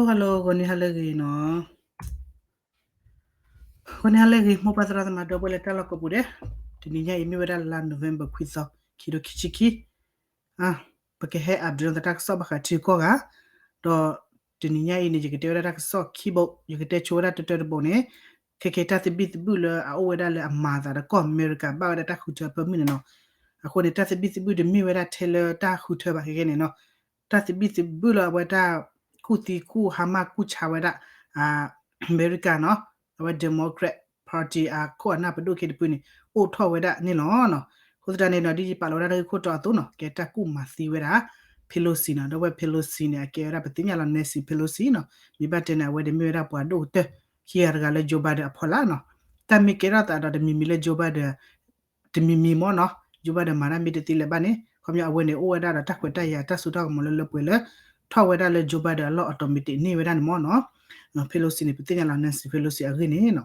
Hello, ဂီၤနံၤဟါလၢအဂ့ၤနီၤ. ဂီၤနံၤဟါလၢအဂ့ၤ မိၢ်ပၢ်သရၣ်သမါဒီပုၢ်ဝဲၢ်လၢတၢ်လီၢ်ကိးပူၤဒဲး, တနံၤညါအံၤမ့ၢ်ဝဲဒၣ်လါ November ခွံသီခံကထိခံဆံခံ, ပကဟဲ update သးတၢ်ကစီၣ်ဘၣ်ဃးထံကီၢ်ဂၤ, ဒီးတနံၤညါအံၤန့ၣ် ယကတဲဝဲဒၣ်တၢ်ကစီၣ်ခံဘိ, ယကတဲဆိဝဲဒၣ်တၢတၢတဘိန့ၣ်, ခဲကဲတၢ်သဘံၣ်သဘုၣ်လၢအအိၣ်ဝဲဒၣ်လၢအမၤအသးဒီးကီၢ်အမဲရကၤ ဘၣ်ဝဲဒၣ်တၢ်ဃုထၢအဖၢမုၢ်န့ၣ်နီၤ. အဃိန့ၣ် တၢ်သဘံၣ်သဘုၣ်တမ့ၢ်ဝဲဒၣ်ထဲလၢတၢ်ဃုထၢဘၣ်ခဲကဲန့ၣ်နီၤ. တၢ်သဘံၣ်သဘုၣ်လၢအဝဲတၢ်ကူၣ်သံကူၣ်ဟါမၢ်ကူၣ်ဆါဝဲဒၣ် အမဲရကၤနီၤ, အဝဲ Democrat Party အခိၣ်အနၢ်ပဒိၣ်က့တဖုန့ၣ် အိၣ်ထီၣ်ဝဲဒၣ်န့ၣ်လီၤ. အဃိသတးန့ၣ်နီၤ ဒ်ယပာ်လီၤဝဲဒၣ်တၢ်ဂ့ၢ်ခိၣ်တီအသိးနီၤ, ကဲတၢ်ကူၣ်မၤသံဝဲဒၣ် Pelosi နီၤ, ဒီးဝဲ Pelosi န့ၣ် အကဲဝဲဒၣ်ပသ့ၣ်ညါလီၤ Nancy Pelosi နီၤ, မ့ၢ်ဘၣ်တဲန့ၣ် အဝဲန့ၣ်မ့ၢ်ဝဲဒၣ်ပှၤဒိၣ်ကတၢၢ်ခံဂၤတဂၤလၢ Joe Biden အဖီလာ်နီၤ. တၢ်မ့ၢ်ကဲထီၣ်သးဒီးတမံၤမံၤလၢ Joe Biden တမံၤမံၤမ့ၢ်နီၤ, Joe Biden မၤတၢ်မ့ၢ်တသ့လၢၤဘၣ်န့ၣ် ခီပညီအဝဲန့ၣ် အိၣ်ဝဲဒၣ်ဒီးတၢ်ခွဲးတၢ်ယာ်တၢ်စိတၢ်ကမီၤလၢလၢပှဲၤပှဲၤလၢ ထီၣ်ဝဲဒၣ်လၢ Joe Biden အလီၢ် automatic န့ၢ်ဝဲဒၣ်န့ၣ်မ့ၢ်နီၤ. Pelosi န့ၣ် ပသ့ၣ်ညါလီၤ Nancy Pelosi အဂ့ၢ်န့ၣ်နီၤ.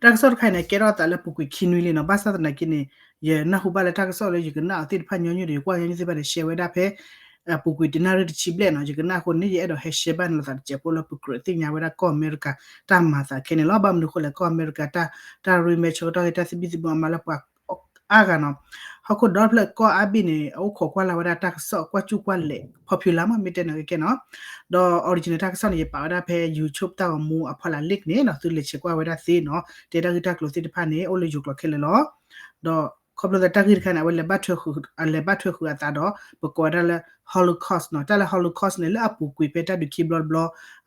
တၢ်ကစီၣ်တခါအံၤန့ၣ် ကဲထီၣ်သးလၢအပူၤကွံာ်ခံနွံလံနီၤ, ဘၣ်ဆၣ်သနာ်က့န့ၣ် ယနၢ်ဟူဘၣ်လၢတၢ်ကစီၣ်လၢယကနၣ်အီၤသ့ၣ်တဖၣ်ညီနုၢ်ဒီး ယကွၢ်ညီနုၢ်သ့ၣ်တဖၣ်န့ၣ် share ဝဲဒၣ်ဖဲ အပူၤကွံာ်တနၣ်ရံၣ်တဆံဘျဲၣ်နီၤ, ယကနၣ်အဃိန့ၣ် ယအဲၣ်ဒိးဟဲ share ဘၣ်န့ၣ်လိာ်သးတစဲးဖိလၢပကြၢးသ့ၣ်ညါဝဲဒၣ်ကီၢ်အမဲရကၤတၢ်မၤသးခဲန့ၣ်လီၤ. ဘၣ်မနုၤအဃိလဲၣ် ကီၢ်အမဲရကၤတၢ် တၢ်ရ့မဲာ်ဆၢကတီၢ်က့ၤတၢ်သဘံၣ်သဘုၣ်အမၤလၢပှၤအါဂၤနီၤ, ဟီၣ်ခိၣ်ဒီဖျၢၣ်ကီၢ်အါဘ့ၣ်န့ၣ် အအိၣ်ခိးကွၢ်လၢ်ဝဲဒၣ်တၢ်ကစီၣ်ကွၢ်ကူၣ်ကွၢ်လဲၤ popular မ့ၢ်တဲန့ၣ်ကဲကဲနီၤ, ဒီး original တၢ်ကစီၣ်န့ၣ် ယပာ်ဝဲဒၣ်ဖဲ YouTube တၢ်ဂီၤမူအဖီလာ် link န့ၣ်နီၤ, သုလဲၤဆဲးကွၢ်ဝဲဒၣ်သ့နီၤ, တဲတၢ်ဂ့ၢ်တၢ်ကျိၤသ့ၣ်တဖၣ်န့ၣ် အိၣ်လၢယိၤကျိာ်ခဲလၢာ်လီၤ. ဒီးခီဖျိလၢတၢ်ဂ့ၢ်တခါန့ၣ် အဝဲလဲၤဘၣ်ထွဲဃုာ် အလဲၤဘၣ်ထွဲဃုာ်အသးဒီး ပကိးဝဲဒၣ်လၢ Holocaust နီၤ, တၢ်လၢ Holocaust န့ၣ် လၢအပူၤကွံာ်ဖဲတၢ်ဒုးခံဘျီတဘျီ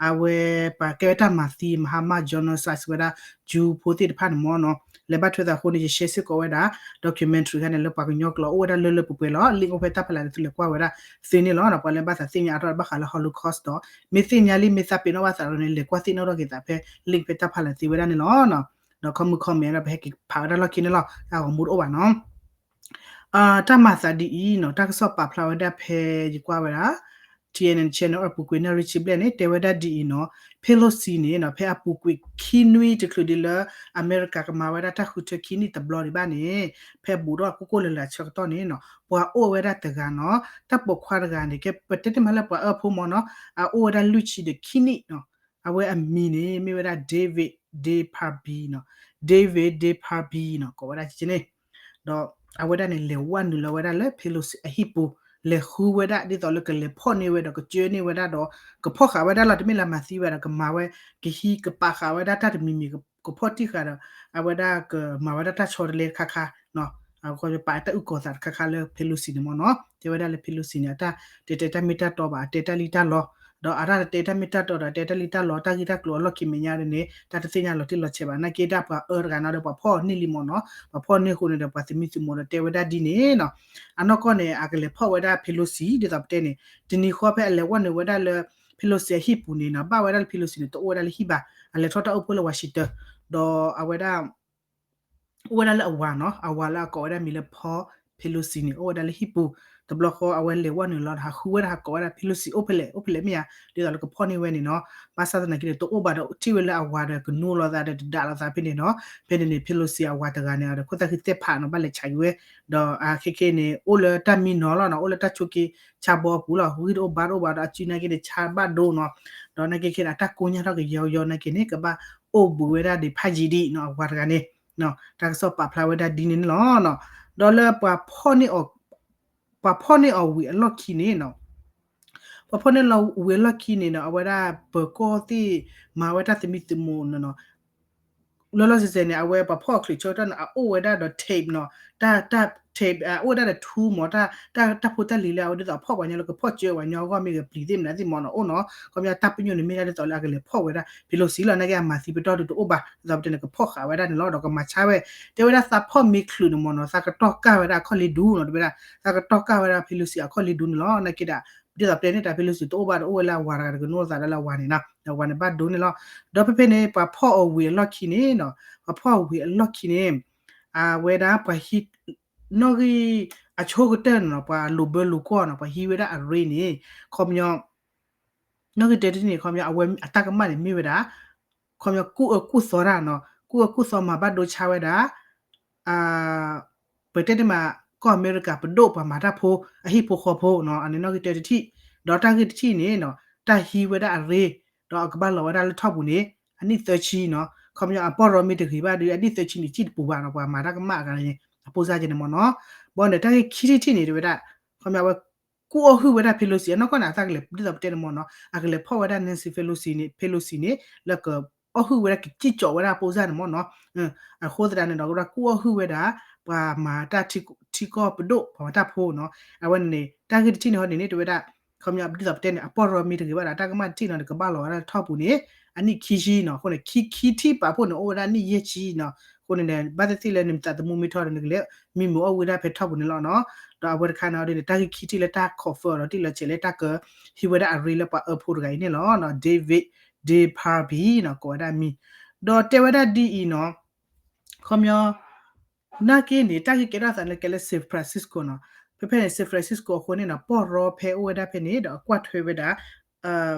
အဝဲပှၤကဲဝဲတၢ်မၤသံ မၤဟါမၢ် genocide ဝဲဒၣ်ကၠူဖိသ့ၣ်တဖၣ်န့ၣ်မ့ၢ်နီၤ, လဲၤဘၣ်ထွဲသးအဃိန့ၣ် ယ share စ့ၢ်ကီးဝဲဒၣ် documentary ခါန့ၣ် လၢပှၤကညီကျိာ်အိၣ်ဝဲဒၣ်လၢလၢပှဲၤပှဲၤလီၤ, link အိၣ်ဖဲတၢ်ဖီလာ်န့ၣ် သုလဲၤကွၢ်ဝဲဒၣ်သ့န့ၣ်လီၤ. ပှၤလၢဘၣ်သးသ့ၣ်ညါအါထီၣ်ဘၣ်ဃးလၢ Holocaust ဒီး မ့ၢ်သ့ၣ်ညါလံမ့ၢ်သးပ့ၤနီၣ်ဘၣ်သးဒီးန့ၣ် လဲၤကွၢ်သ့ၣ်နီၣ်ထီၣ်က့ၤသးဖဲ link ဖဲတၢ်ဖီလာ်သ့ဝဲဒၣ်န့ၣ်လီၤ. ဒီး comment comment ဒီး ပဟဲက့ၤဖးဝဲဒၣ်လီၢ်ခံန့ၣ်လီၤ, တၢ်ဂီၤမူတအိၣ်ဘၣ်နီၤ. တၢ်မၤသးဒ်အံၤနီၤ, တၢ်ကစီၣ်ပာ်ဖျါဝဲဒၣ်ဖဲယကွၢ်ဝဲဒၣ် T N N channel အပူၤကွံာ်နၣ်ရံၣ်ဆံဘျဲၣ်န့ၣ် တဲဝဲဒၣ်ဒ်အံၤနီၤ, Pelosi န့ၣ်နီၤ ဖဲအပူၤကွံာ်ခံနွံတချုးဒ်လၢ အမဲရကၤကမၤဝဲဒၣ်တၢ်ဃုထၢခံနံၣ်တဘျီဒံးဘၣ်န့ၣ် ဖဲဘူးဒီးကိၢ်ကိၢ်လၢလၢအဆၢကတီၢ်န့ၣ်နီၤ ပှၤအိၣ်ဝဲဒၣ်တဂၤနီၤ, တၢ်ပိာ်ခွါတဂၤန့ၣ် ကဲပတဲတ့ၢ်မးလၢပှၤအၢဖိမ့ၢ်နီၤ, အအိၣ်ဝဲဒၣ်လွံၢ်ဆံဒီးခံနံၣ်နီၤ, အဝဲအမံၤန့ၣ် မ့ၢ်ဝဲဒၣ် David DePape နီၤ, David DePape နီၤ ကိးဝဲဒၣ်ကန့ၣ် ဒီးအဝဲဒၣ်န့ၣ် လဲၤဝဲနုာ်လီၤဝဲဒၣ်လၢ Pelosi အဟံၣ်ပူၤ, လဲၤဃုဝဲဒၣ်ဒ်သိးလၢကလဲၤဖီၣ်န့ၢ်ဝဲဒီးကစၢန့ၢ်ဝဲဒၣ်ဒီး ကဖီၣ်ဃာ်ဝဲဒၣ်လီၤ, တမ့ၢ်လၢမၤသံဝဲဒီး ကမၤဝဲ ကဟံးကပာ်ဃာ်ဝဲဒၣ်တၢ်တမံၤမံၤ ကဖီၣ်တံၢ်ဃာ်ဒီး အဝဲဒၣ်ကမၤဝဲဒၣ်တၢ်ဆီတလဲတခါခါ ပာ်တၢ်အုၣ်ကီၤသးတခါခါလၢ Pelosi န့ၣ်မ့ၢ်နီၤ, တဲဝဲဒၣ်လၢ Pelosi န့ၣ် အတၢ်တတဲတၢ်မ့ၢ်တၢ်တီဘၣ်, အတဲတၢ်လံတၢ်လီ, ဒီးအတၢ်တတဲတၢ်မ့ၢ်တၢ်တီဒီး အတဲတၢ်လံတၢ်လီ တၢ်ဂ့ၢ်တၢ်ကျိၤအလီၢ်ခံမဲာ်ညါန့ၣ် တၢ်တသ့ၣ်ညါလီၤတံၢ်လီၤဆဲးဘၣ်, နာ်က့ဒၣ်ပှၤအၢတဂၤန့ၣ်ဒီး ပှၤဖီၣ်န့ၢ်လံမ့ၢ်နီၤ, ပှၤဖီၣ်န့ၢ်အဃိန့ၣ်ဒီး ပှၤသမံသမိးဒီးတဲဝဲဒၣ်ဒ်န့ၣ်နီၤ, အနီၢ်ကီၢ်န့ၣ် အကလဲၤဖီၣ်ဝဲဒၣ် Pelosi ဒ်သိးပတဲန့ၣ်, တနံၤဃီဖဲအလဲၤဝဲနုာ်ဝဲဒၣ်လၢ Pelosi အဟံၣ်ပူၤန့ၣ်နီၤ, ဘၣ်ဝဲဒၣ်လၢ Pelosi န့ၣ် တအိၣ်ဝဲဒၣ်လၢဟံၣ်ဘၣ်, အလဲၤထီၣ်တၢ်အိၣ်ဖှိၣ်လၢ Washington, ဒီးအဝဲဒၣ် အိၣ်ဝဲဒၣ်လၢအဝၤနီၤ, အဝၤလၢအကိးဝဲဒၣ်မံၤလၢ Paul Pelosi န့ၣ် အိၣ်ဝဲဒၣ်လၢဟံၣ်ပူၤ, တဘျီဃီအဝဲလဲၤဝဲနုာ်လီၤဒီး ဟးဃုဝဲဒၣ် ဟးကိးဝဲဒၣ် Pelosi အိၣ်ဖဲလဲၣ် အိၣ်ဖဲလဲၣ်မ့ၢ်ဧါ, ဒ်သိးလၢကဖီၣ်န့ၢ်ဝဲန့ၣ်နီၤ, ဘၣ်ဆၣ်သနာ်က့န့ၣ် တအိၣ်ဘၣ်ဒီး ထံၣ်ဝဲလၢအဝၤဒီး ကနိးလီၤသးဒီး တဒၣ်လီၤသးဖဲန့ၣ်နီၤ, ဖဲန့ၣ်န့ၣ် Pelosi အဝၤတဂၤန့ၣ်ဒီး ခိၣ်သၣ်ဃံသ့ၣ်ဖးနီၤ ဘၣ်လဲၤဆးက့ၤဝဲ, ဒီးအခဲကဲန့ၣ် အိၣ်လၢတၢ်မံနီၤလီၤနီၤ, အိၣ်လၢတၢ်ဆိးက့ဆါဘီအပူၤလီၤ, ဂံၢ်တအိၣ်ဘါတအိၣ်ဘၣ်ဒီး အစုနာ်က့န့ၣ် ဆါဘၣ်ဒိနီၤ, ဒီးနာ်က့ခဲန့ၣ် အတၢ်ကိညၢ်ထီၣ်ကယီကယီနာ်က့န့ၣ် ကဘၣ်အိၣ်ဘှံးဝဲဒၣ်ဒံးဖးယံာ်ဒံးနီၤ, အဝၤတဂၤန့ၣ် တၢ်ကစီၣ်ပာ်ဖျါဝဲဒၣ်ဒ်န့ၣ်န့ၣ်လီၤ. ဒီးလၢပှၤဖီၣ်န့ၢ်အီၤဝံၤအလီၢ်ခံန့ၣ်နီၤ, ပှၤဖီၣ်န့ၢ်လီၤဝံၤအလီၢ်ခံန့ၣ်နီၤ, အဝဲဒၣ်ပၢၤကီၢ်သ့ၣ်မၤဝဲတၢ်သမံသမိးန့ၣ်နီၤ, လီၤလီၤဆဲးဆဲးန့ၣ် အဝဲပှၤဖီၣ်အီၤချုးဆၢကတီၢ်န့ၣ် အအိၣ်ဝဲဒၣ်ဒီး tape နီၤ, တၢ် tape အအိၣ်ဝဲဒၣ်ဒီး tool မး တၢ်ဖိတၢ်လံၤလၢအဝဲဒ်သိးအဖီၣ်ပှၤညီလၢကဖီၣ်ကၢပှၤညီအဂီၢ်မ့ၢ်ဂ့ၤ ပျံၤသ့ၣ်မနုၤသ့ၣ်မနုၤနီၤ အိၣ်နီၤ, ခီပညီတၢ်ပညိၣ်န့ၣ်မ့ၢ်ဒၣ်ဒ်သိးလၢအကလဲၤဖီၣ်ဝဲဒၣ် Pelosi လီၤ, နာ်က့အမၤသံပတီၢ်ဒုးတအိၣ်ဘၣ် ဒ်သိးပတဲန့ၣ် ကဖီၣ်ဃာ်ဝဲဒၣ်န့ၣ်လီၤ, ဒီးကမၤဆါဝဲ, တဲဝဲဒၣ်သးဖီၣ်မ့ၢ်ချုးန့ၣ်မ့ၢ်နီၤ သးကတီၢ်ကၢ်ဝဲဒၣ်အခီၣ်လ့ဒူနီၤ, တဲဝဲဒၣ် သးကတီၢ်ကၢ်ဝဲဒၣ် Pelosi အခီၣ်လ့ဒူန့ၣ်လီၤ, နာ်က့ဒၣ် ဒ်သိးပတဲန့ၣ် တၢ် Pelosi တအိၣ်ဘၣ်ဒီး အိၣ်ဝဲလၢအဝၤတဂၤတကနိးသးဒီးလၢအဝၤန့ၣ်နီၤ, အဝၤန့ၣ်ဘၣ်ဒိန့ၣ်လီၤ, ဒီးဖဲဖဲန့ၣ် ပှၤဖီၣ်အီၤဝံၤအလီၢ်ခံန့ၣ်နီၤ, ပှၤဖီၣ်အီၤဝံၤအလီၢ်ခံန့ၣ် အဝဲဒၣ်ပှၤဟံး နီၣ်ဂံၢ်အဆိကတၢၢ်န့ၣ်နီၤ ပှၤလိာ်ဘၢလိာ်ကွီၢ်နီၤ ပှၤဟံးဝဲဒၣ်အရ့န့ၣ် ခီပညီ နီၣ်ဂံၢ်တၢတထံၣ်န့ၣ် ခီပညီအဝဲအတၢ်ကမၣ်န့ၣ်မ့ၢ်ဝဲဒၣ် ခီပညီကူၣ်အၢကူၣ်သီတၢ်နီၤ ကူၣ်အၢကူၣ်သီမၤဘၣ်ဒိဆါဝဲဒၣ် ပတဲတ့ၢ်မး ကီၢ်အမဲရကၤပဒိၣ်ပှၤမၤတၢ်ဖိ အဟံၣ်ဖိဃီဖိနီၤ အန့ၣ်နီၣ်ဂံၢ်တၢတထံၣ်, ဒီးတၢ်ဂ့ၢ်တထံၣ်န့ၣ်နီၤ တၢ်ဟံးဝဲဒၣ်အရ့ ဒီးအကဘၣ်လီၤဝဲဒၣ်လၢထီၣ်ပူၤန့ၣ် အနံၣ်သၢဆံနီၤ. ခီပညီအပီၢ်ရီမ့ၢ်တဂ့ၤဘၣ်ဒီး အနံၣ်သၢဆံန့ၣ် စံၣ်တပူၤဘၣ်နီၤ, ပှၤမၤတၢ်ကမၣ်အဂၤန့ၣ် အပိၢ်စၢ်ကဲန့ၣ်မ့ၢ်နီၤ. ဘီန့ၣ် တၢ်ဂ့ၢ်ခံထံၣ်တထံၣ်န့ၣ် တဲဝဲဒၣ် ခီပညီအဝဲ ကူၣ်အီၣ်ဟုၣ်ဝဲဒၣ် Pelosi အနီၢ်ကီၢ်န့ၣ် အသးကလဲၤဒ်သိးပတဲန့ၣ်မ့ၢ်နီၤ, အကလဲၤဖီၣ်ဝဲဒၣ် Nancy Pelosi န့ၣ် Pelosi န့ၣ် လၢကအီၣ်ဟုၣ်ဝဲဒၣ် ကစံၣ်ကၠီးဝဲဒၣ်အပိၢ်စၢ်န့ၣ်မ့ၢ်နီၤ. အဃိသတးန့ၣ်ဒီး ကဘၣ်ကူၣ်အီၣ်ဟုၣ်ဝဲဒၣ် ပှၤမၤတၢ်ထံကီၢ်ပဒိၣ် ပှၤမၤတၢ်ဖိနီၤ. အဝဲန့ၣ်န့ၣ် တၢ်ဂ့ၢ်တထံၣ်န့ၣ်ဟီန့ၣ်န့ၣ် တဲဝဲဒၣ် ခီပညီဒ်သိးပတဲန့ၣ် အပီၢ်ရီမ့ၢ်တဂ့ၤဘၣ်ဒီး တၢ်ကမၣ်တထံၣ်နီၤ နကဘၣ်လီၤဝဲဒၣ်လၢထီၣ်ပူၤန့ၣ် အနံၣ်ခံဆံနီၤ. အဃိန့ၣ် ခံ ခံထံၣ်ပာ်ဖှိၣ်န့ၣ် အိၣ်ဝဲဒၣ်နံၣ်ယဲၢ်ဆံနီၤ. အဃိန့ၣ်ဒီး ဘၣ်သ့ၣ်သ့ၣ်လၢနသးသမူမ့ၢ်ထီၣ်ဒီး နကလဲၤမံမုာ်အီၣ်ဝံဒၣ်ဖဲထီၣ်ပူၤန့ၣ်လီၤနီၤ. ဒီးအဝဲတခါန့ၣ်ဒီးန့ၣ် တၢ်ဂ့ၢ်ခံထံၣ်လၢတၢ် confirm ဒီးတံၢ်လီၤဆဲးလၢတၢ်ကဟံးဝဲဒၣ်အရ့လၢပှၤအၢဖိတဂၤအံၤန့ၣ်လီၤနီၤ. David Dapapi နီၤ ကိးဝဲဒၣ်မံၤ ဒီးတဲဝဲဒၣ်ဒ်အံၤနီၤ. ခီပညီ နာ်က့န့ၣ် တၢ်ဂ့ၢ်ကဲထီၣ်သးန့ၣ်ကဲလၢ San Francisco နီၤ. ဖဲဖဲန့ၣ် San Francisco အဃိန့ၣ်နီၤ ပီၢ်ရီဖဲအိၣ်ဝဲဒၣ်ဖဲန့ၣ်ဒီးအကွၢ်ထွဲဝဲဒၣ်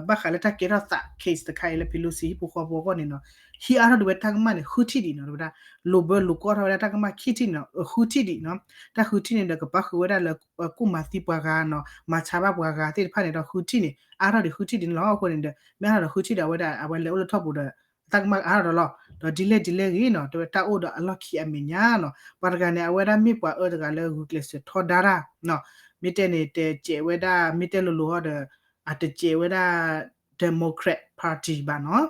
ဘၣ်ဃးလၢတၢ်ကဲထီၣ်သး case တခါအံၤလၢ Pelosi ဟံၣ်ဖိဃီဖိအဂီၢ်န့ၣ်နီၤ ဟံးအါထီၣ်ဒံးဝဲတၢ်ကမၣ်န့ၣ် ဃုထံၣ်ဒံးနီၤ တဲဝဲဒၣ် လိာ်ဘၢလိာ်ကီထီၣ်ဝဲဒၣ်တၢ်ကမၣ်ခံထံၣ်န့ၣ်နီၤ ဃုထံၣ်ဒံးနီၤ. တၢ်ဃုထံၣ်န့ၣ်ဒီးကပာ်ဃုာ်ဝဲဒၣ်လၢ ကူၣ်မၤသံပှၤဂၤနီၤ မၤဆါဘၣ်ပှၤဂၤသ့ၣ်တဖၣ်န့ၣ်ဒီးဃုထံၣ်န့ၣ် အါထီၣ်ဒံးဃုထံၣ်ဒံးန့ၣ်လီၤ. အဃိန့ၣ်ဒီး မ့ၢ်အါထီၣ်ဒီးဃုထံၣ်ဒီး အဝဲဒၣ် အဝဲလဲၤအိၣ်လၢထီၣ်ပူၤဒီး တၢ်ကမၣ်အါထီၣ်ဒီးလီၤ. ဒီးဒ်လဲၣ်ဒ်လဲၣ်ဂ့ၤနီၤ တဲဝဲတၢ်အိၣ်ဒီးအလီၢ်ခံအမဲာ်ညါနီၤ ပှၤတဂၤန့ၣ် အဝဲဒၣ်မ့ၢ်ပှၤအၢတဂၤလၢဂုာ်ကျဲးစၢးထီဒါတၢ်နီၤ မ့ၢ်တဲန့ၣ် တစဲးဝဲဒၣ် မ့ၢ်တဲလိၤလိၤဟီဒီး အတစဲးဝဲဒၣ် Democrat Party ဘၣ်နီၤ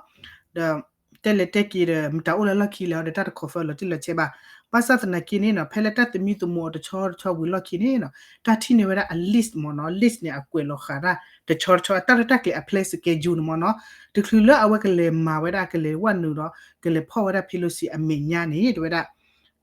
ဒီး တဲလဲၤတဲက့ၤဒီး မတၤအိၣ်လၢလီၢ်ခံလဲၣ်ဟီဒီး တၢ်တ confirm လီၤတံၢ်လီၤဆဲးဘၣ်. ဘၣ်ဆၣ်သနာ်က့န့ၣ်နီၤ ဖဲလၢတၢ်သမံသမိးအီၤတဆီတဆီဝံၤလီၢ်ခံန့ၣ်နီၤ တၢ်ထံၣ်န့ၢ်ဝဲဒၣ်အ list မ့ၢ်နီၤ list န့ၣ် အကွဲးလီၤဃာ်တၢ် တဆီတဆီ အတၢ်ရဲၣ်တၢ်ကျဲၤအ plan schedule န့ၣ်မ့ၢ်နီၤ တချုးလၢအဝဲကလဲၤမၤဝဲဒၣ် ကလဲၤဝဲနုာ်ဒီး ကလဲၤဖီၣ်ဝဲဒၣ် Pelosi အမဲာ်ညါန့ၣ် တဲဝဲဒၣ်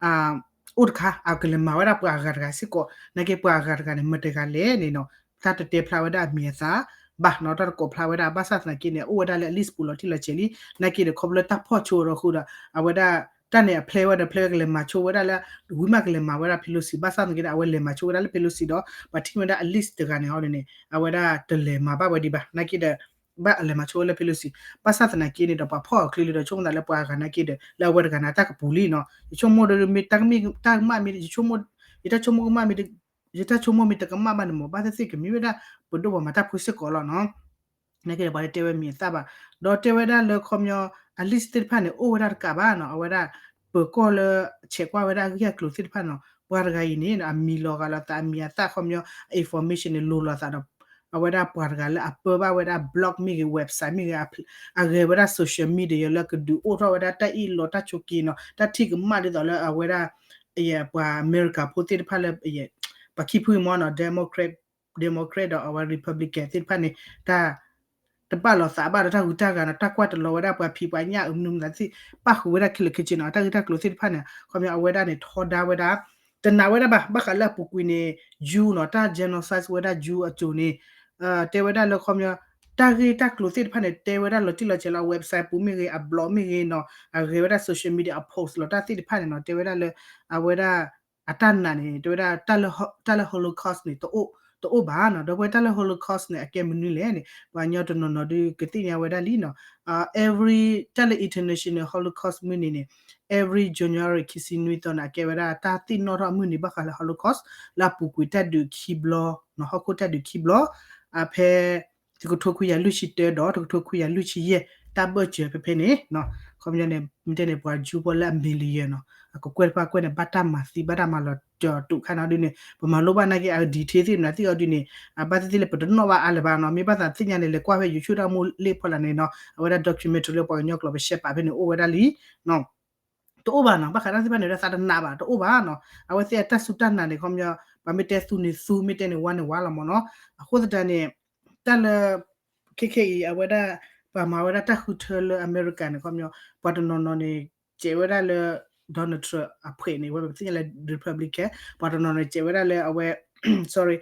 အိၣ်တခါ အကလဲၤမၤဝဲဒၣ်ပှၤအဂၤတဂၤစ့ၢ်ကီး နာ်က့ပှၤအဂၤတဂၤန့ၣ် မတၤတဂၤလဲၣ်န့ၣ်နီၤ တၢ်တတဲဖျါဝဲဒၣ်အမံၤအသၣ်ဘၣ်နီၤ တၢ်တကိးဖျါဝဲဒၣ် ဘၣ်ဆၣ်သနာ်က့န့ၣ် အိၣ်ဝဲဒၣ်လၢအ list ပူၤလီၤတံၢ်လီၤဆဲးလံ နာ်က့ဒီး ခီဖျိလၢတၢ်ဖီၣ်ဆိဒီးဃုာ်ဒီး အဝဲဒၣ် တၢ်န့ၣ်အ plan ဝဲဒီး plan ဝဲကလဲၤမၤဆိဝဲဒၣ်လၢ ဝံၤမးကလဲၤမၤဝဲဒၣ် Pelosi ဘၣ်ဆၣ်သနာ်က့ဒီး အဝဲလဲၤမၤဆိဝဲဒၣ်လၢ Pelosi ဒီး ပှၤထံၣ်ဝဲဒၣ်အ list တဂၤန့ၣ်ဟီဒ်န့ၣ် အဝဲဒၣ်တလဲၤမၤဘၣ်ဝဲဒံးဘၣ် နာ်က့ဒီး ဘၣ်အလဲၤမၤဆိဝဲလၢ Pelosi ဘၣ်ဆၣ်သနာ်က့န့ၣ်ဒီး ပှၤဖီၣ်အီၤချ့လံဒီး ဆိကမိၣ်သးလၢပှၤအဂၤနာ်က့ဒီး လၢအဝဲတဂၤန့ၣ် တၢ်ကပူၤလံနီၤ ယဆိကမိၣ်ဒီးမ့ၢ်တၢ်ကမၣ်မ့ၢ် ယဆိကမိၣ် ယတၢ်ဆိကမိၣ်ကမၣ်မ့ၢ် ယတၢ်ဆိကမိၣ်မ့ၢ်တကမၣ်ဘၣ်န့ၣ်မ့ၢ် ဘၣ်သ့ၣ်သ့ၣ်ကမ့ၢ်ဝဲဒၣ် ပဒိၣ်ပှၤမၤတၢ်ဖိစ့ၢ်ကီးလီၤနီၤ နာ်က့ဒီးပှၤတတဲဝဲမံၤအသၣ်ဘၣ် ဒီးတဲဝဲဒၣ်လၢခီပညီ အ list သ့ၣ်တဖၣ်န့ၣ် အိၣ်ဝဲဒၣ်တကးဘၣ်နီၤ အဝဲဒၣ် ပၢၤကီၢ်လၢ ဆဲးကွၢ်ဝဲဒၣ်အဂ့ၢ်အကျိၤသ့ၣ်တဖၣ်နီၤ ပှၤတဂၤအံၤန့ၣ် အမံၤလီၤဂာ်လိာ်သး အမံၤအသၣ်ခီပညီ information န့ၣ် လိၤလိာ်သးဒီး အဝဲဒၣ်ပှၤတဂၤလၢအပၢဘၣ်ဝဲဒၣ် blog မ့ၢ်ဂ့ၤ website မ့ၢ်ဂ့ၤ အဂဲၤဝဲဒၣ် social media လၢကဒုးအိၣ်ထီၣ်ဝဲဒၣ်တၢ်အ့ၣ်လိာ်တၢ်ဆိးက့နီၤ တၢ်ထံၣ်ကမၣ်ဒ်သိးလၢအဝဲဒၣ် ပှၤအမဲရကၤဖိသ့ၣ်တဖၣ်လၢ ပှၤခံဖုမ့ၢ်နီၤ Democrat Democrat ဒီးအဝဲ Republican သ့ၣ်တဖၣ်န့ၣ် တၢ် တဘၣ်လိာ်သးဘၣ်ဒီးတၢ်ဂုၤတၢ်ဂၤနီၤ တၢ်ကွၢ်တလီၤဝဲဒၣ်ပှၤဖံးပှၤညၣ်အမနုၤမတၤသ့ၣ် ပၣ်ဃုာ်ဝဲဒၣ်ခဲလၢာ်ခဲဆ့နီၤ တၢ်ဂ့ၢ်တၢ်ကျိၤသ့ၣ်တဖၣ်န့ၣ် ခီပညီအဝဲဒၣ်န့ၣ် ထီဒါဝဲဒၣ် တနာ်ဝဲဒၣ်ဘၣ် ဘၣ်ဃးလၢအပူၤကွံာ်န့ၣ် Jew နီၤ တၢ် genocide ဝဲဒၣ် Jew အစိၤန့ၣ် တဲဝဲဒၣ်လၢခီပညီ တၢ်ဂ့ၢ်တၢ်ကျိၤသ့ၣ်တဖၣ်န့ၣ် တဲဝဲဒၣ်လီၤတံၢ်လီၤဆဲးလၢ website ပူၤမ့ၢ်ဂ့ၤ အ blog မ့ၢ်ဂ့ၤနီၤ အဂဲၤဝဲဒၣ် social media အ post လီၤတၢ်သ့ၣ်တဖၣ်န့ၣ်နီၤ တဲဝဲဒၣ်လၢ အဝဲဒၣ် အတၢ်နာ်န့ၣ် တဲဝဲဒၣ် တၢ်လၢ Holocaust န့ၣ် တအိၣ်ဘၣ်နီၤ ဒီးပဝဲတၢ်လၢ Holocaust န့ၣ် အကဲမနုၤလဲၣ်န့ၣ် ပှၤကညီတနီၤနီၤဒုးကသ့ၣ်ညါဝဲဒၣ်လံနီၤ every တၢ်လၢ international Holocaust မုၢ်နံၤန့ၣ် every January ခံဆံနွံသီန့ၣ် အကဲဝဲဒၣ်တၢ်သ့ၣ်နီၣ်ထီၣ်အမုၢ်နံၤဘၣ်ဃးလၢ Holocaust လၢအပူၤကွံာ်တၢ်ဒုးခံဘျီ ဟီၣ်ခိၣ်တၢ်ဒုးခံဘျီ ဖဲ တကထိခွံကယၤလွံၢ်ဆံတၢဒီး တကထိခွံကယၤလွံၢ်ဆံယဲၢ် တၢ်ဘၢၣ်စၢၤဖဲဖဲန့ၣ် ခီပညီန့ၣ် မ့ၢ်တဲန့ၣ် ပှၤ Jew ဖိလၢအ million နီၤ အကကွဲၢ်တဖၣ်ကွဲၢ်န့ၣ် ဘၣ်တၢ်မၤသံ ဘၣ်တၢ်မၤလီၤစၢၤတုၤခါန့ၣ်ဒ်န့ၣ် ပမၤလိဘၣ်နာ်က့ အ detail သ့ၣ်မနုၤသ့ၣ်အီၤဒ်န့ၣ် အဘၣ်သ့ၣ်သ့ၣ်လၢပတနီၣ်ဘၣ်အါလၢၤဘၣ်နီၤ မ့ၢ်ဘၣ်သးသ့ၣ်ညါန့ၣ် လဲၤကွၢ်ဖဲ YouTube တၢ်မိၢ်လ့ၣ်ဖီလာ်န့ၣ်နီၤ အဝဲဒၣ် documentary လၢပှၤကညီကျိာ်ပရှဲပာ်ဖဲန့ၣ် အိၣ်ဝဲဒၣ်လံ တအိၣ်ဘၣ်နီၤ ဘၣ်ဃးတၢ်သ့ၣ်တဖၣ်န့ၣ် သးတနာ်ဘၣ် တအိၣ်ဘၣ်နီၤ အဝဲသ့ၣ်အတၢ်စူၢ်တၢ်နာ်န့ၣ် ခီပညီ ပှၤမ့ၢ်တဲသူန့ၣ်သူ မ့ၢ်တဲန့ၣ်ဝါန့ၣ်ဝါလီၤမ့ၢ်နီၤ အဃိသတးန့ၣ် တၢ်လၢ ခဲခဲအံၤ အဝဲဒၣ် ပှၤမၤဝဲဒၣ်တၢ်ဃုထၢလၢအမဲရကၤန့ၣ် ခီပညီ ပှၤတနီၤနီၤန့ၣ် စဲးဝဲဒၣ်လၢ Donald Trump အဖှဲးန့ၣ် ဝဲပသ့ၣ်ညါလၢ Republican ပှၤတနီၤနီၤစဲးဝဲဒၣ်လၢအဝဲ sorry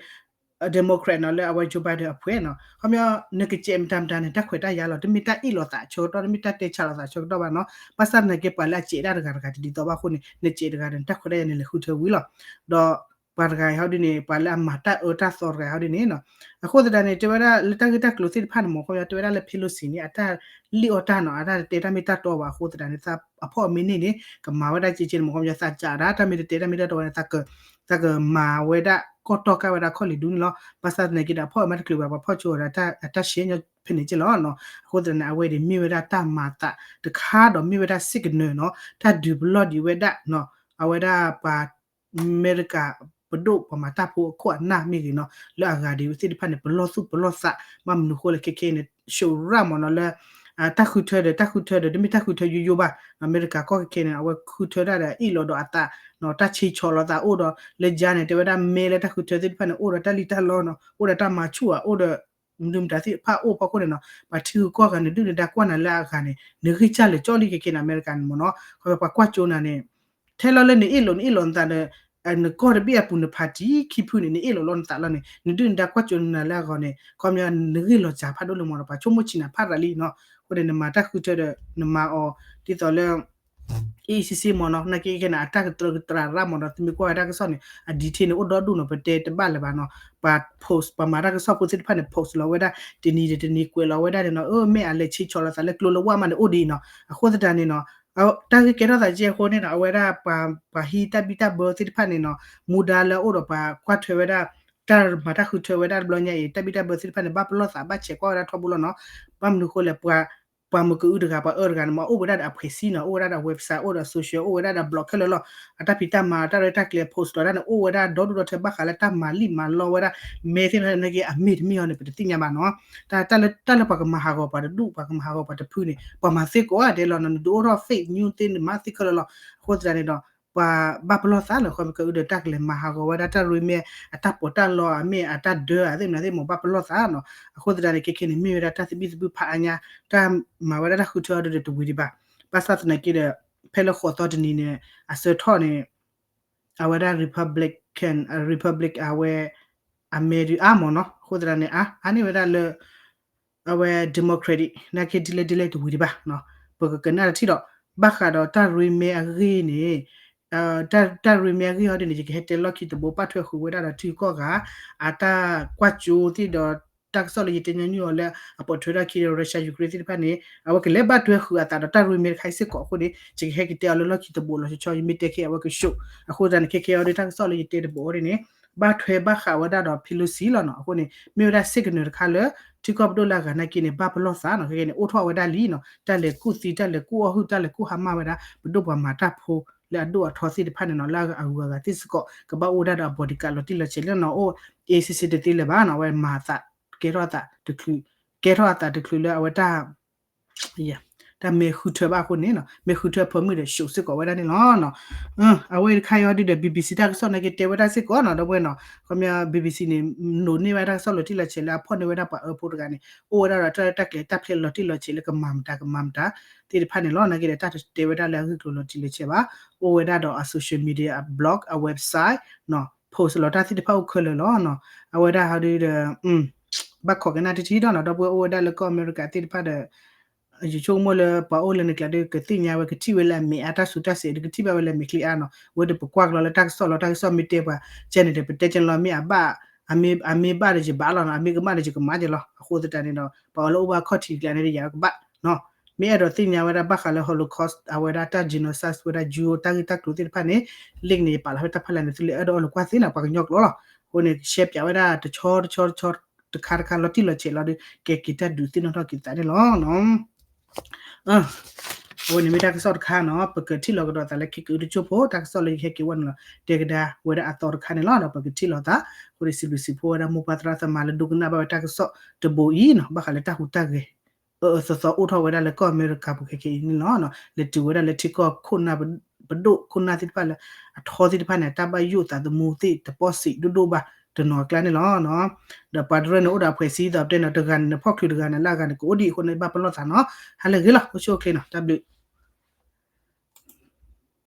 Democrat နီၤ လၢအဝဲ Joe Biden အဖှဲးနီၤ ခီပညီ နကစဲးမတၤမတၤန့ၣ် တၢ်ခွဲးတၢ်ယာ်လီၤ တမ့ၢ်တၢ်အ့ၣ်လိာ်သးဆၢကတီၢ် တမ့ၢ်တၢ်တဲဆါလိာ်သးဆၢကတီၢ်ဘၣ်နီၤ ဘၣ်ဆၣ်သနာ်က့ ပှၤလၢအစဲးဒၣ်တဂၤတဂၤတဒ်သိးဘၣ်အဃိန့ၣ် နစဲးတဂၤဒီး နတၢ်ခွဲးတၢ်ယာ်န့ၣ် လဲၤဃုထၢဝံၤလီၤ ဒီး ပှၤတဂၤအံၤဟီဒ်န့ၣ် ပှၤလၢအမၤတၢ်အၢတၢ်သီတဂၤဟီဒ်န့ၣ်နီၤ အဃိသတးန့ၣ် တဲဝဲဒၣ်လၢတၢ်ဂ့ၢ်တၢ်ကျိၤသ့ၣ်တဖၣ်န့ၣ် မ့ၢ်ခီပညီ တဲဝဲဒၣ်လၢ Pelosi န့ၣ် အတၢ်လံၣ်အီၣ်တၢ်နီၤ အတၢ်တတဲတၢ်မ့ၢ်တၢ်တီဘၣ်အဃိသတးန့ၣ် သးအဖီၣ်အမ့ၢ်န့ၢ်န့ၣ် ကမၤဝဲဒၣ်ကဲကဲန့ၣ် မ့ၢ်ခီပညီ သးစးဒၣ် တၢ်မ့ၢ်တတဲတၢ်မ့ၢ်တၢ်တီဝဲန့ၣ် သးကမၤဝဲဒၣ် ကီၢ်တီၢ်ကါဝဲဒၣ်ခီၣ်လ့ၣ်ဒူန့ၣ်လီၤ. ဘၣ်ဆၣ်သနာ်က့ဒီး အဖီၣ်အမါတချုးဘၣ် ပှၤဖီၣ်ကၠိအီၤဒီး အတၢ်ရှဲညီဖဲန့ၣ်က့လီၤနီၤ. အဃိသတးန့ၣ် အဝဲန့ၣ်မ့ၢ်ဝဲဒၣ်တၢ်မၤသးတခါဒီး မ့ၢ်ဝဲဒၣ် signal နီၤ, တၢ်ဒုးပလီၢ်ဒံးဝဲဒၣ်နီၤ, အဝဲဒၣ်ပှၤ အမဲရကၤ ပဒိၣ်ပှၤမၤတၢ်ဖိအခိၣ်အနၢ်မ့ၢ်ဂ့ၤနီၤ, လၢအဂၤဒ်ဝဲသ့ၣ်တဖၣ်န့ၣ် ပလီၢ်သူၣ်ပလီၢ်သး, ဘၣ်မနုၤဃိလဲၣ်ခဲခဲအံၤန့ၣ် ရှုပ်ရၣ်မးနီၤလၢ တၢ်ဃုထၢဒီး တၢ်ဃုထၢဒီး တမ့ၢ်တၢ်ဃုထၢယိယိဘၣ်, အမဲရကၤကီၢ်ခဲခဲန့ၣ် အဝဲဃုထၢတၢ်ဒီး အ့ၣ်လိာ်ဒီးအသးနီၤ, တၢ်ဆ့ဆီလီၤသးအိၣ်ဒီး လၢယါန့ၣ် တဲဝဲဒၣ်မဲလၢတၢ်ဃုထၢသ့ၣ်တဖၣ်န့ၣ် အိၣ်ဒီးတၢ်လံၣ်တၢ်လီနီၤ, အိၣ်ဒီးတၢ်မၤဆူၣ်ဧါ, အိၣ်ဒီး မနုၤမတၤသ့ၣ်တဖၣ်အိၣ်ဖီခိၣ်န့ၣ်နီၤ, ပှၤထံဂုၤကီၢ်ဂၤ နဒုၣ်နဒါကွၢ်နၤလၢအဂၤန့ၣ် နဂံၢ်စၢ်လၢာ်ကၠီလံခဲခဲန့ၣ် အမဲရကၤန့ၣ်မ့ၢ်နီၤ, ခီဖျိပှၤကွၢ်ကၠိနၤန့ၣ် ထဲလီၤလၢနအ့ၣ်လိာ် နအ့ၣ်လိာ်နသးဒီး နကီၢ်တဘ့ၣ်အပူၤ နဖးတံၢ်ခံဖုန့ၣ် နအ့ၣ်လိာ်လီၤနသးလီၤန့ၣ် နဒုၣ်နဒါကွၢ်ကၠိနၤလၢအဂီၢ်န့ၣ် ခီပညီ နဂ့ၢ်လီၤစှၤဖးဒိၣ်လၢမ့ၢ်နီၤ, ပှၤဆိကမိၣ်ဆံးနၤဖးရၤလံနီၤ, အဃိန့ၣ် နမၤတၢ်ဃုထၢဒီး နမၤအီၤ ဒ်သိးလၢ အ့ၣ်စ့စ့မ့ၢ်နီၤ, နာ်က့ခဲန့ၣ် အတၢ်ကတြၢကတြၤရၣ်မ့ၢ်ဒီး သုမ့ၢ်ကွၢ်ဝဲတၢ်ကစီၣ်န့ၣ် အ detail န့ၣ် အိၣ်ဒီဒူၣ်နီၤ, ပတဲတဘၣ်လၢၤဘၣ်နီၤ, ပှၤ post ပှၤမၤတၢ်ကစီၣ်ဖိသ့ၣ်တဖၣ်န့ၣ် post လီၤဝဲဒၣ် တနံၤဒီးတနံၤကွဲးလီၤဝဲဒၣ်န့ၣ်နီၤ, အၢ မ့ၢ်အလဲၤဆ့ဆီလီၤသးလၢကျိလၢဝါမးန့ၣ် အိၣ်ဒ်အံၤနီၤ, အဃိသတးန့ၣ်နီၤ တၢ်ဂ့ၢ်ကဲထီၣ်သးကဲအဃိန့ၣ်နီၤ, အဝဲဒၣ်ပှၤ ပှၤဟံးတၢ်ဘံၣ်တၢ်ဘၢသ့ၣ်တဖၣ်န့ၣ်နီၤ, မူဒါလၢအအိၣ်ဒီးပှၤကွၢ်ထွဲဝဲဒၣ် တၢ်မၤတၢ်ဃုထၢဝဲဒၣ်တဘျီညါအံၤ တၢ်ဘံၣ်တၢ်ဘၢသ့ၣ်တဖၣ်န့ၣ် ဘၣ်ပလီၢ်သး ဘၣ်ဆဲးကွၢ်ဝဲဒၣ်ထီဘိလီၤနီၤ, ဘၣ်မနုၤဃိလဲၣ် ပှၤ ပှၤမုၢ်ကအုတဂၤ ပှၤအၢတဂၤန့ၣ် မ့ၢ်အိၣ်ဝဲဒၣ်ဒီးအဖှဲးစံနီၤ, အိၣ်ဝဲဒၣ်ဒီး website အိၣ်ဒီး social အိၣ်ဝဲဒၣ်ဒီး blog ခဲလၢာ်လီၤ, အတၢ်ဖံးတၢ်မၤ တၢ်ရဲၣ်တၢ်ကျဲၤ post လီၤဒၣ်န့ၣ် အိၣ်ဝဲဒၣ်ဒီဒူၣ်ဒီထၢ ဘၣ်ဃးလၢတၢ်မၤလံၣ်မၤလီဝဲဒၣ် မဲသ့ၣ်တဖၣ်န့ၣ်က့ အမ့ၢ်တမ့ၢ်အီၤန့ၣ် ပတသ့ၣ်ညါဘၣ်နီၤ, တၢ် တၢ်လၢ တၢ်လၢပှၤကမၤဟးဂီၤပှၤတဒူၣ် ပှၤကမၤဟးဂီၤပှၤတဖုန့ၣ် ပှၤမၤသ့ကိးဂၤဒဲးလီၤနီၤ, နဒုးအိၣ်ထီၣ် fake news သ့ၣ် နမၤသ့ခဲလၢာ်လီၤ, အဃိသတးန့ၣ်ဒီး ပှၤဘၣ်ပလီၢ်သးလၢ ခီမ့ၢ်ကအုဒီးတၢ်ကလဲၤမၤဟးဂီၤဝဲဒၣ်တၢ်ရ့မဲ အတၢ်ပီးတၢ်လီ အမ့ၢ်အတၢ်ဒၢအသ့ၣ်မနုၤသ့ၣ်မ့ၢ် ဘၣ်ပလီၢ်သးနီၤ, အဃိသတးန့ၣ် ခဲခဲန့ၣ် မ့ၢ်ဝဲဒၣ်တၢ်သဘံၣ်သဘုၣ်ဖးအါညါ တၢ်မၤဝဲဒၣ်တၢ်ဃုထၢအီၤဒီးတဝံၤဒံးဘၣ်, ဘၣ်ဆၣ်သနာ်က့ဒီး ဖဲလၢဃိးသီတနံၤန့ၣ် အဆၢထီၣ်န့ၣ် အဝဲဒၣ် Republican Republic အဝဲ အမဲဒုးအါမးနီၤ, အဃိသတးန့ၣ် အါ အါန့ၢ်ဝဲဒၣ်လၢ အဝဲ Democratic နာ်က့ဒ်လဲၣ်ဒ်လဲၣ်တဝံၤဒံးဘၣ်, ပကကနၣ်တထံၣ်ဒီး ဘၣ်ဃးဒီးတၢ်ရ့မဲအဂ့ၢ်န့ၣ် တၢ် တၢ်ရ့မဲအဂ့ၢ်အီၤဒ်န့ၣ် ယကဟဲတဲလီၢ်ခံတဘိ ဘၣ်ထွဲဃုာ်ဝဲဒၣ်ဒီးထံဂုၤကီၢ်ဂၤ အတၢ်ကွၢ်ကၠိသ့ၣ်ဒီး တၢ်ကစီၣ်လၢယတဲညီနုၢ်အီၤလၢ အပိာ်ထွဲထီၣ်ခံဒီး Russia Ukraine သ့ၣ်တဖၣ်န့ၣ် အဝဲကလဲၤဘၣ်ထွဲဃုာ်အသးဒီးတၢ်ရ့မဲတခါအံၤစ့ၢ်ကီးအဃိန့ၣ် ယကဟဲက့ၤတဲအီၤလၢလီၢ်ခံတဘိလီၤဆီဆီ ယမ့ၢ်တဲခဲအဝဲကၠိ, အဃိသတးန့ၣ် ခဲခဲအီၤဒ်တၢ်ကစီၣ်လၢယတဲတဘိအီၤဒ်န့ၣ် ဘၣ်ထွဲဘၣ်ဃးဝဲဒၣ်ဒီး Pelosi လီၤနီၤ, အဃိန့ၣ် မ့ၢ်ဝဲဒၣ် signal တခါလၢ ထံကီၢ်ပဒိၣ်လၢအဂၤနာ်က့န့ၣ် ဘၣ်ပလီၢ်သးနီၤ, ခဲခဲန့ၣ် အိၣ်ထီၣ်ဝဲဒၣ်လံနီၤ, တၢ်လဲၤကူၣ်သံ တၢ်လဲၤကူၣ်အီၣ်ဟုၣ် တၢ်လဲၤကူၣ်ဟါမၢ်ဝဲဒၣ် ပဒိၣ်ပှၤမၤတၢ်ဖိလၢအဒိၣ်အထီသ့ၣ်တဖၣ်န့ၣ်နီၤ, လၢအဂုၤအဂၤသ့ၣ်စ့ၢ်ကီး ကဘၣ်အိၣ်ဝဲဒၣ်ဒီးအ bodyguard လီၤတံၢ်လီၤဆဲးလၢနီၤ, အိၣ် အ့စ့စ့တသ့လၢၤဘၣ်နီၤ, အဝဲမၤအသး ကဲထီၣ်အသးတချုး ကဲထီၣ်အသးတချုးလၢအဝဲတၢ် တၢ်မဲာ်ဃုထၢဘၣ်အဃိန့ၣ်နီၤ, မဲာ်ဃုထၢအဖၢမုၢ်ဒီး ရှုပ်စ့ၢ်ကီးဝဲဒၣ်န့ၣ်လီၤ. အဝဲတခါအံၤဒ်ဒီး BBC တၢ်ကစီၣ်နာ်က့တဲဝဲဒၣ်စ့ၢ်ကီးနီၤ, ဒီပုၢ်ဝဲၢ်နီၤ, ခီပညီ BBC န့ၣ် နိးန့ၢ်ဝဲဒၣ်တၢ်ကစီၣ်လီၤတံၢ်လီၤဆဲးလၢအဖီၣ်န့ၢ်ဝဲဒၣ်ပှၤအၢဖိတဂၤန့ၣ် အိၣ်ဝဲဒၣ်ဒီးတၢ်ရဲၣ်တၢ်ကျဲၤတၢ်ဖျဲးလီၤတံၢ်လီၤဆဲးလၢကမၤမတၤကမၤမတၤသ့ၣ်တဖၣ်န့ၣ်လီၤ. နာ်က့ဒီး တၢ်တတဲဝဲဒၣ်လၢအဂ့ၢ်ကျိၤလီၤတံၢ်လီၤဆဲးဘၣ်, အိၣ်ဝဲဒၣ်ဒီးအ social media အ blog အ website နီၤ, post လီၤတၢ်သ့ၣ်တဖၣ်အိၣ်ခဲလၢာ်လီၤနီၤ. အဝဲဒၣ်ဟီဒ်ဒီး ဘၣ်ခိးကနၣ်တထံၣ်ဒီးနီၤ, ဒီပုၢ်ဝဲၢ်အိၣ်ဝဲဒၣ်လၢကီၢ်အမဲရကၤသ့ၣ်တဖၣ်ဒီး ယဆိကမိၣ်လၢပှၤအိၣ်လၢနကျါဒီး ကသ့ၣ်ညါဝဲ ကထံၣ်ဝဲလၢအမဲာ်အါ တၢ်ဆူးတၢ်ဆဲးဒီး ကထံၣ်ဘၣ်ဝဲလၢအမဲာ်ချံအါနီၤ, ဝဲဒီးပကွၢ်ကလီလၢတၢ်ကစီၣ်လီၤ, တၢ်ကစီၣ်မ့ၢ်တဲပှၤကဲန့ၣ်ဒီး ပတဲကလီၤ မ့ၢ်အဘၣ် အမ့ၢ် အမ့ၢ်ဘၣ်ဒီးယဘၣ်လီၤနီၤ, အမ့ၢ်ကမၣ်ဒီးယကမၣ်ကလီၤ. အဃိသတးန့ၣ်ဒီး ပှၤအီၤလၢအိၣ်ဘၣ်ခီၣ်ထံးကျါန့ၣ်ဒီး ယကဘၣ်နီၤ, မ့ၢ်အဲၣ်ဒိးသ့ၣ်ညါဝဲဒၣ်ဘၣ်ဃးလၢ Holocaust အဝဲဒၣ်တၢ် genocide ဝဲဒၣ် Jew တၢ်ဂ့ၢ်တၢ်ကျိၤသ့ၣ်တဖၣ်န့ၣ် link န့ၣ် ယပာ်လီၤဖဲတၢ်ဖးလဲၣ်န့ၣ် သုလၢအဲၣ်ဒိးအီၣ်လၢကွၢ်သ့နီၤ, ပှၤကညီကျိာ်လီၤ. အဃိန့ၣ် share ပၠးဝဲဒၣ်တဆီတဆီတဆီ တခါတခါလီၤတံၢ်လီၤဆဲးလီၤဒီး ကဲက့ၤတၢ်ဒုးသ့ၣ်နီၣ်ထီၣ်က့ၤသးန့ၣ်လီၤ. အဝဲန့ၣ်မ့ၢ်တၢ်ကစီၣ်တခါနီၤ, ပကထံၣ်လီၤကဒီးသးလၢခံကတၢၢ်တစိၢ်ဖိ တၢ်ကစီၣ်လၢယဟဲက့ၤဝဲန့ၣ်လီၤ. တဲကဒါဝဲဒၣ်အသီတခါန့ၣ်လီၤ, ဒီးပကထံၣ်လိာ်သး, အဃိန့ၣ် စံးဘျုးစံးဖှိၣ်ဝဲဒၣ်မိၢ်ပၢ်သရၣ်သမါလၢဒိကနၣ်ဘၣ်ဝဲတၢ်ကစီၣ်တဘိအံၤနီၤ, ဘၣ်ဃးလၢတၢ်ဟူးတၢ်ဂဲၤ အၢအၢသီသီအိၣ်ထီၣ်ဝဲဒၣ်လၢကီၢ်အမဲရကၤပူၤခဲခဲအံၤန့ၣ်လီၤ. လဲၤတုၤဝဲဒၣ်လၢထံကီၢ်ခိၣ်နၢ်ပဒိၣ်ခိၣ်နၢ်သ့ၣ်တဖၣ်လၢ အထီသ့ၣ်တဖၣ်န့ၣ် တၢ်ဘၣ်ယိၣ်သးသမူသ့ၣ်တပီၢ်စံးဒိၣ်ဒိၣ်ဘၣ်တနီၤအကျါန့ၣ်လီၤ. ဒီးပှၤတရၢန့ၣ်အိၣ်ဒီးအဖှဲးစံဒီးပတဲန့ၣ် တဂၤန့ၣ် နဖီၣ်ချုးတဂၤန့ၣ် လၢအဂၤန့ၣ် ကအိၣ်ဒံးအဃိန့ၣ် ဘၣ်ပလီၢ်သးနီၤ. ဟါလၢအဂ့ၤလီၤ, အိၣ်ဆူၣ်အိၣ်ချ့နီၤ, တၢ်ဘျုး